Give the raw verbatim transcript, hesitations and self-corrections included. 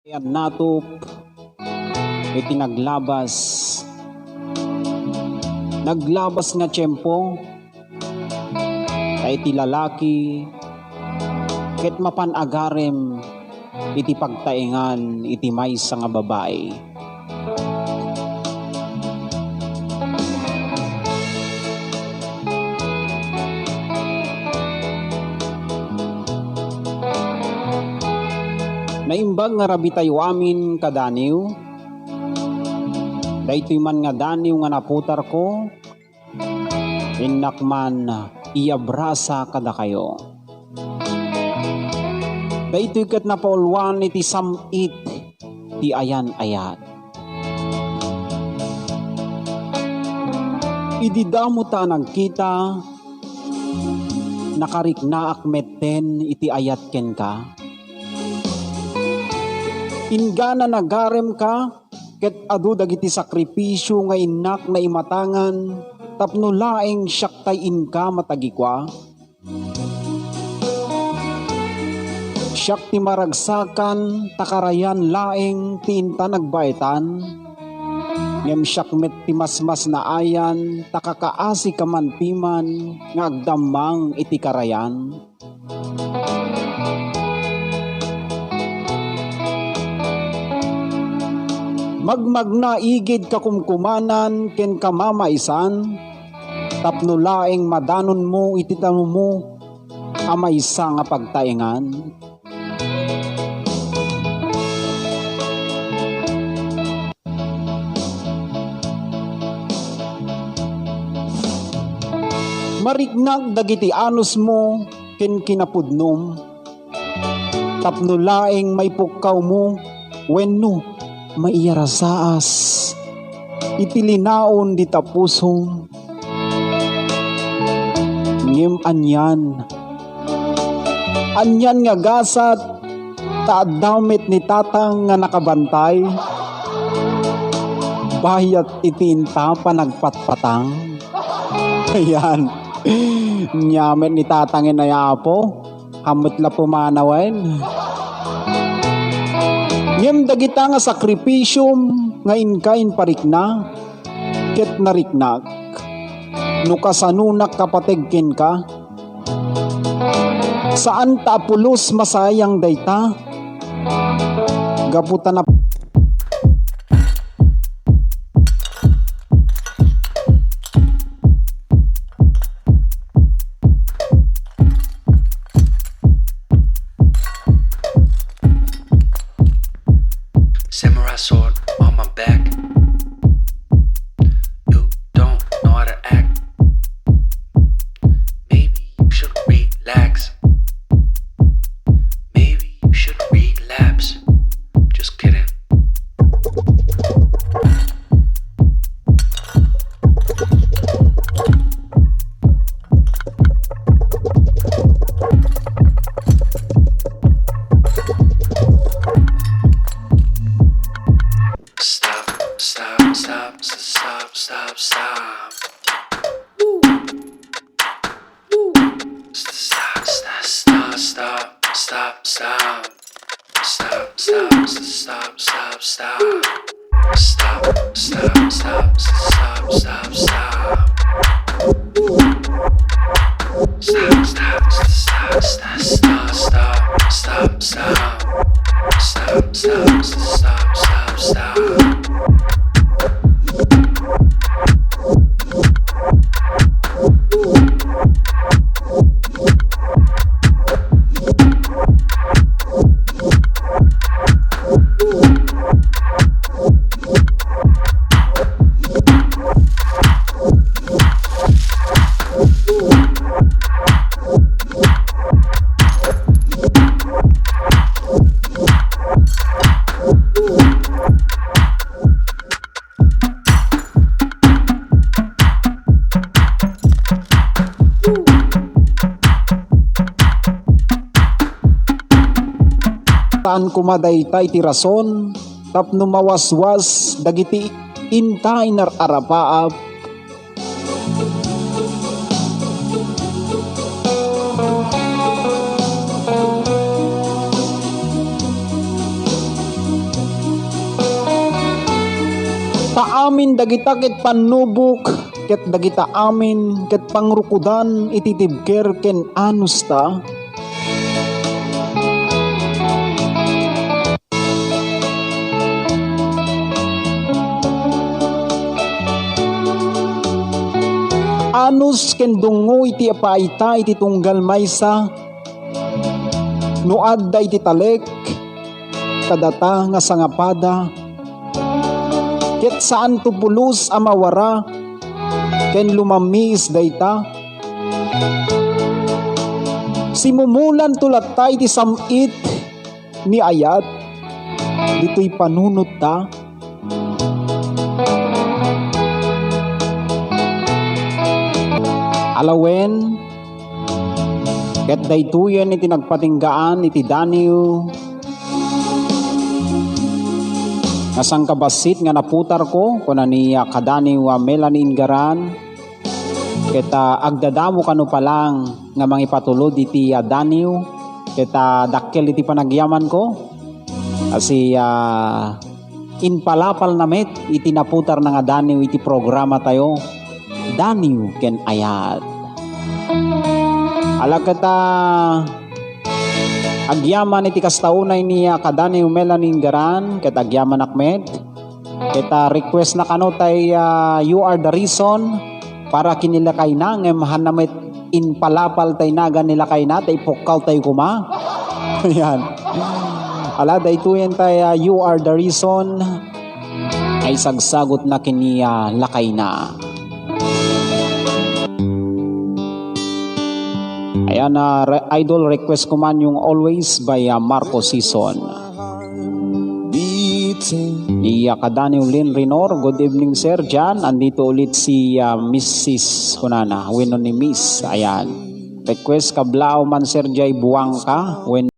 Yan natup iti naglabas. Naglabas nga tiempo, ta iti lalaki ket mapan agarem iti pagtaengan iti maysa nga babai. Naimbag nga rabitayo amin kadaniw. Daytoy man nga daniw nga naputarko, innak man iyabrasa kadakayo. Daytoy ket napauluan iti sam-it ti ayan-ayat. Idi damo ta nagkita, nakariknaak metten iti ayat kenka. Inggana nagaremka, ket adu dagiti sakripisio nga innak naimatangan tapno laeng siak tay inka matagikua. Siak ti maragsakan ta karayan laeng ti inta nagbaetan, ngem siak met ti masmasnaayan ta kakaasika man piman nga agdammang iti karayan. Magmagna igid kakumkumanan ken kamamaisan, tapno laeng madanonmo iti danumo a maysa nga pagtaengan. Mariknak dagiti anusmo ken kinapudnom, tapno laeng maipukkawmo wenno maiyarasaas iti linaon dita pusom. Ngem anian, anian nga gasat, ta adda met ni Tatang nga nakabantay, bayat iti inta panagpatpatang. Ayan. Nia met ni Tatang inay Apo. Hammet la pumanawen. Ngem dagita nga sakripisiom nga inka imparikna, ket nariknak. No kasanonak kapateg kenka, saan ta a pulos masayang dayta. Gapu ta nap- Samurai sword on my back. You don't know how to act. Maybe you should relax. Maybe you should relapse. Just kidding. Stop, stop, stop, stop, stop, stop. Woo. Woo. Stop, stop, stop, stop, stop, stop. Stop, stop, stop, stop, stop, stop. Stop, stop, stop, stop, stop, stop. Stop, stop, stop, stop, stop, stop, stop. Stop, stop, stop, stop, stop. Saan koma dayta iti rason tapno mawaswas dagiti inta inar-arapaap. Ta amin dagita ket pannubok, ket dagita amin ket pangrukodan iti tibker ken anusta. Anus ken dungngo iti apaayta iti tunggal maysa, no adda iti talek, kadata nga sangapada, ket saanto pulos a mawara ken lumammiis dayta. Simumulanto latta iti sam-it ni ayat ditoy panunot ta. Alawen, ket daytoyen iti nagpatinggaan iti daniw nga sangkabassit nga naputarko, kuna ni, ah, kadaniw, ah, Melanie Ingaran, ket, ah, agdadamo kano palang nga mangipatulod iti, ah, daniw, ket, ah, dakkel iti panagyamanko. Asi, ah, impalapalna met iti naputarna nga daniw iti programa tayo, Daniw ken Ayat. Ala ket, ah, agyaman iti kasta unay ni, ah, kadaniw Melanie Ingaran, ket agyamanak met. Ket, ah, request na kano tay, ah, You Are the Reason para ken ni lakayna, ngem hanna met impalapal tay nagan ni lakayna, tay pukkaw tayo koma. Ayan. Ala, daytoyen tay, ah, You Are the Reason ay sagsagutna ken ni, ah, lakayna. Ayan, ah, re-, idol, request ko man yung Always by, ah, Marco Sison. Ni, ah, kadaniw Lynn Rinor, "Good evening, sir." Diyan, andito ulit si, ah, Missus kunana, wenno ni Miss. Ayan. Request kablaaw man, sir, jay buwang ka. When